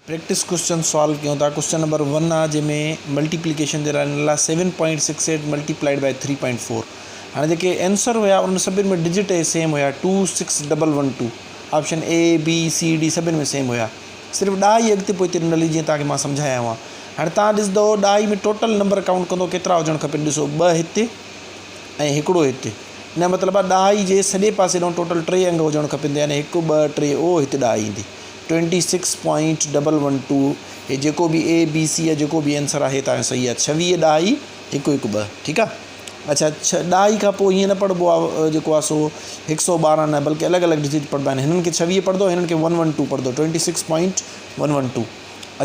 Practice question سالو ڪيون ٿا question number one آ جنهن ۾ ملٽيپليڪيشن جي لاء ڏنل آ seven point six eight multiplied by three point four هاڻي جيڪي اينسر هيا انهن سڀن ۾ ڊجٽ اهي سيم هيا two six double one two option A B C D سڀن ۾ سيم هيا صرف ڏهائي اڳتي پوئتي ڏنل هئي جيئن توهان کي مان سمجهايا هئا هاڻي توهان ڏسندو ڏهائي ۾ ٽوٽل نمبر ڪائونٽ ڪندو ڪيترا هجڻ کپن ڏسو ٻه هتي ۽ هڪڙو هتي ان جو مطلب آ ڏهائي جي سڄي پاسي ڏانهن ٽوٽل ٽي انگ هجڻ کپن يعني هڪ ٻه ٽي او هتي ڏهائي ايندي twenty six point double one two هي جيڪو به اي بي سي يا جيڪو به اينسر آهي توهان جو صحيح آهي ڇويهه ڏهائي هڪ هڪ ٻه ٺيڪ آهي اڇا ڇهه ڏهائي کان پوء هيئن نه پڙهبو آهي جيڪو آهي سو هڪ سو ٻارهن نه بلڪه الڳ الڳ ڊجٽ پڙهبا آهن هنن کي ڇويهه پڙهندو هنن کي ون ون ٽو پڙهندو twenty six point one one two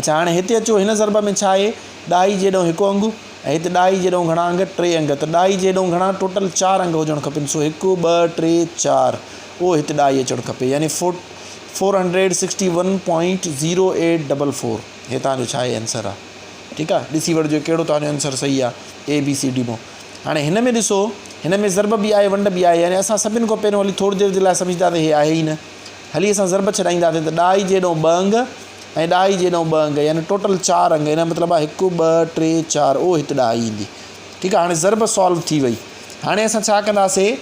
اڇا هاڻي هتي اچو هن ضرب ۾ ڇا آهي ڏهائي جيڏو هڪ انگ ۽ هتي ڏهائي جيڏو گهڻا انگ ٽي انگ ته ڏهائي جيڏو گهڻا ٽوٽل چار انگ هجڻ کپن سو هڪ ٻه ٽي چار اهو هتي ڏهائي اچڻ کپي يعني foot four hundred sixty one point zero eight double four هي توهان جو ڇا آهي آنسر آهي ٺيڪ آهي ڏسي وٺجو ڪهڙو توهان جو آنسر صحيح آهي اي بي سي ڊي مون هاڻي هن ۾ ڏسو هن ۾ ضرب به آهي ونڊ به آهي يعني اسان سڀن کان پهريون هلي ٿوري دير جي لاء سمجهنداسين هي آهي ئي نه هلي اسان ضرب ڇڏائينداسين ته ڏهائي جيڏو ٻه انگ ۽ ڏهائي جيڏو ٻه انگ يعني ٽوٽل چار انگ ان جو مطلب آهي هڪ ٻه ٽي چار او هت ڏهائي ايندي ٺيڪ آهي هاڻي ضرب سالو ٿي وئي هاڻي اسان ڇا ڪنداسين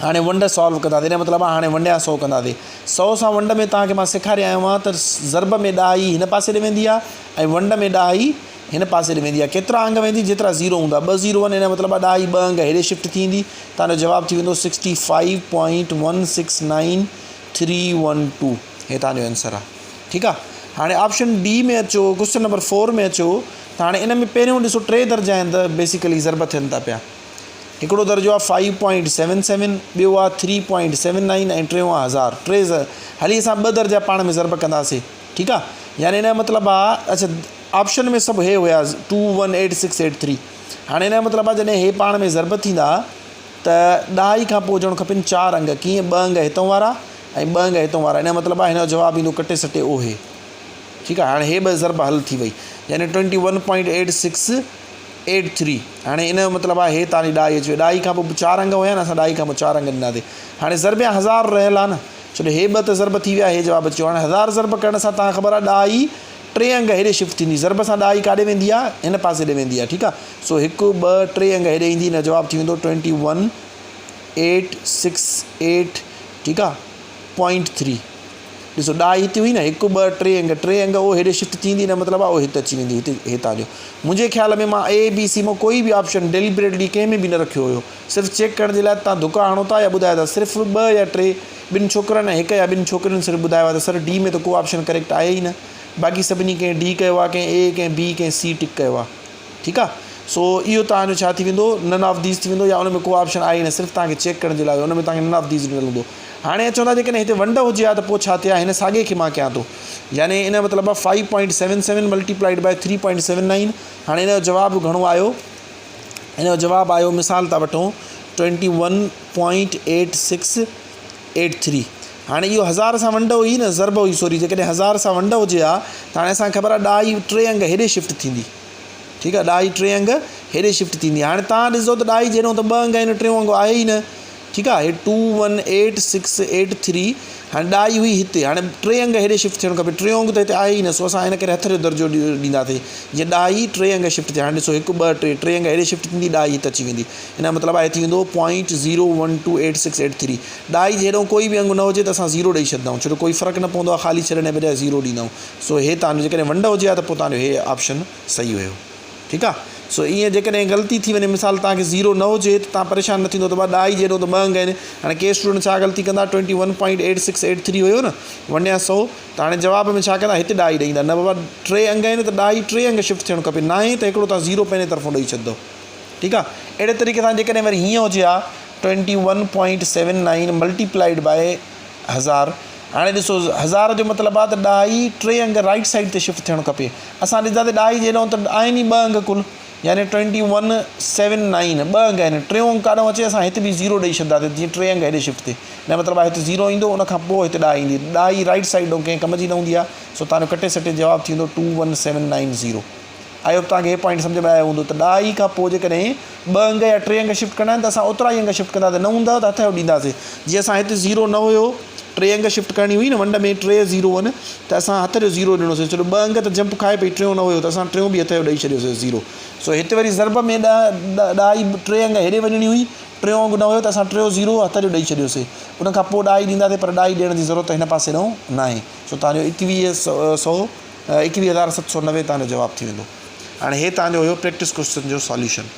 هاڻي ونڊ سالو ڪنداسين ان جو مطلب آهي هاڻي ونڊيا سو ڪنداسين سو سان ونڊ ۾ توهان کي مان سيکاري آيو آهيان ته ضرب ۾ ڏهائي هن پاسي ڏي ويندي آهي ۽ ونڊ ۾ ڏهائي هن پاسي ڏي ويندي آهي ڪيترا انگ ويندي جيترا زيرو هوندا ٻه زيرو آهن ان جو مطلب آهي ڏهائي ٻه انگ هيڏي شفٽ ٿي ويندي توهان جو جواب ٿي ويندو sixty five point one six nine three one two هي توهان جو آنسر آهي ٺيڪ آهي هاڻي آپشن ڊي ۾ اچو ڪوشچن نمبر فور ۾ اچو ته هاڻي ان ۾ پهريون ڏسو ٽي درجا آهن ته بيسيڪلي ضرب ٿين ٿا پيا هڪڙو درجو آهي فائيو پوائنٽ سيون سيون، ٻيو آهي ٿري پوائنٽ سيون نائين ۽ ٽيون آهي هزار. ٽي هلي اسان ٻه درجا پاڻ ۾ ضرب ڪنداسي ٺيڪ آهي يعني ان جو مطلب آهي اڇا آپشن ۾ سڀ هي هيا two one eight six eight three هاڻي ان جو مطلب آهي جڏهن هي پاڻ ۾ ضرب ٿيندا ته ڏهائي کان پوء هجڻ کپن چار انگ ڪيئن ٻه انگ هتون وارا ۽ ٻه انگ هتون وارا ان جو مطلب آهي هن جو جواب ايندو ڪٽي سٽي او هي ٺيڪ آهي هاڻي هي ٻه ضرب حل ٿي وئي يعني twenty one point eight six eight three هاڻي ان جو مطلب آهي هي تان جي ڏهائي اچي وئي ڏهائي کان پوء چار انگ هيا نه اسان ڏهائي کان پوء چار انگ ڏناسي هاڻي ضرب يا هزار رهيل آهي نه ڇو جو هي ٻه ته ضرب ٿي ويا هي جواب اچي ويو هاڻي هزار ضرب ڪرڻ سان تان خبر آهي ڏهائي ٽي انگ هيڏي شفٽ ٿيندي ضرب سان ڏهائي ڪاڏي ويندي آهي هن پاسي ڏي ويندي آهي ٺيڪ آهي سو هڪ ٻه ٽي انگ هيڏي ايندي ان جو جواب ٿي ويندو twenty one eight six eight ٺيڪ آهي پوائنٽ ٿري ڏسو ڏهائي هتي هئي نه هڪ ٻه ٽي انگ ٽي انگ اهو هيڏي شفٽ ٿيندي نه مطلب آهي اهو هت اچي ويندي هتي هتان جو منهنجي خيال ۾ مان اي بي سي مان ڪوئي به آپشن ڊيليبريٽلي ڪنهن ۾ به نه رکيو هيو صرف چيڪ ڪرڻ جي لاء تان ڌڪا هڻو ٿا يا ٻڌايو ٿا صرف ٻه يا ٽي ٻن ڇوڪرن ۽ هڪ يا ٻن ڇوڪرين صرف ٻڌايو آهي ته سر ڊي ۾ ته ڪو آپشن ڪريڪٽ آهي ئي نه باقي سڀني ڪنهن ڊي ڪيو آهي ڪنهن اي ڪنهن بي ڪنهن سي ٽڪ ڪيو آهي ٺيڪ آ سو اهو توهان جو ڇا ٿي ويندو نن آف these ٿي ويندو يا ان ۾ ڪو آپشن آهي ئي نه صرف توهان کي چيڪ ڪرڻ جي لاء ان ۾ توهان کي نن آف these ڏنل هوندو هاڻي اچون ٿا جيڪڏهن هتي ونڊ هجي ها ته پوء ڇا ٿئي ها هن ساڳي کي مان ڪيان ٿو يعني ان جو مطلب آهي five point seven seven multiplied by three point seven nine هاڻي ان جو جواب گهڻو آيو ان جو جواب آيو مثال ٿا وٺون twenty one point eight six eight three هاڻي اهو هزار سان ونڊ هئي نه ضرب هئي سوري جيڪڏهن هزار سان ونڊ هجي ها ته هاڻي اسان کي خبر آهي ڏهائي ٽي انگ هيڏي شفٽ ٿيندي ٺيڪ آهي ڏهائي ٽي انگ هيڏي شفٽ ٿيندي هاڻي تان ڏسو ته ڏهائي جيڏو ته ٻه انگ آهن ٽيون انگ آهي ئي نه ٺيڪ آهي هي two one eight six eight three هاڻي ڏهائي هئي هتي هاڻي ٽي انگ هيڏي شفٽ ٿيڻ کپي ٽيون انگ ته هتي آهي ئي نه سو اسان هن ڪري هٿ جو درجو ڏينداسين جيئن ڏهائي ٽي انگ شفٽ ٿيا هاڻي ڏسو هڪ ٻه ٽي ٽي انگ هيڏي شفٽ ٿيندي ڏهائي هت اچي ويندي ان جو مطلب آهي ٿي ويندو point zero one two eight six eight three ڏهائي جي هيڏو ڪوئي به انگ نه هجي ته اسان زيرو ڏئي ڇڏندا آهيون ڇو جو ڪوئي فرق نه پوندو آهي خالي ڇڏڻ جي بجاء زيرو ڏيندا آهيون سو هي تان جو جيڪڏهن ونڊ هجي ها ته پوء تان جو هي آپشن صحيح هيو ٺيڪ آ سو ايئن جيڪڏهن غلطي ٿي وڃي مثال توهان کي زيرو نه هجي ته توهان پريشان نه ٿيندو ته بابا ڏهائي جيڏو ته ٻه انگ آهن هاڻي ڪي اسٽوڊنٽ ڇا غلطي ڪندا twenty one point eight six eight three هيو نه ونڊيا سو ته هاڻي جواب ۾ ڇا ڪندا هتي ڏهائي ڏئي ايندا نه بابا ٽي انگ آهن ته ڏهائي ٽي انگ شفٽ ٿيڻ کپي ناهي ته هڪڙو توهان زيرو پنهنجي طرفون ڏئي ڇڏندو ٺيڪ آ اهڙي طريقي سان جيڪڏهن وري هيئن هجي ها twenty one point seven nine multiplied by هزار هاڻي ڏسو هزار جو مطلب آ ته ڏهائي ٽي انگ رائيٽ سائيڊ تي شفٽ ٿيڻ کپي اسان ڏسندا ته ڏهائي جي هيڏانهن ته آهن ئي ٻه انگ ڪل يعني ٽوئنٽي ون سيون نائين ٻه انگ آهن ٽيون انگ ڪاڏانهن اچي اسان هت به زيرو ڏئي ڇڏنداسين جيئن ٽي انگ هيڏي شفٽ ٿئي ان جو مطلب آهي هت زيرو ايندو ان کان پوء هت ڏهائي ايندي ڏهائي رائيٽ سائيڊ ڏانهن ڪنهن ڪم جي نه هوندي آهي سو تان جو ڪٽي سٽي جواب ٿيندو two one seven nine zero I hope توهان کي هي پوائنٽ سمجهه ۾ آيو هوندو ته ڏهائي کان پوء جيڪڏهن ٻه انگ يا ٽي انگ شفٽ ڪرڻا آهن ته اسان اوترا ئي انگ شفٽ ڪنداسين نه هوندا ته هٿ جو ڏينداسين جيئن اسان هت زيرو نه هيو ٽي انگ شفٽ ڪرڻي هئي نه ونڊ ۾ ٽي زيرو هن ته اسان هٿ جو زيرو ڏنوسي ڇو جو ٻه انگ ته جمپ کائي پئي ٽيون نه هيو ته اسان ٽيون به هٿ جو ڏئي ڇڏيوسي زيرو سو هتي وري ضرب ۾ ڏهه ڏهائي ٽي انگ هيڏي وڃڻي هئي ٽيون انگ نه هيو ته اسان ٽيون زيرو هٿ جو ڏئي ڇڏيوسي ان کان پوء ڏهائي ڏينداسي پر ڏهائي ڏيڻ جي ضرورت هن پاسي ڏانهن ناهي سو تان جو ايڪويهه سو 21790 تان جو جواب ٿي ويندو هاڻي هي تان جو هيو پريڪٽس ڪوشچن جو ساليوشن.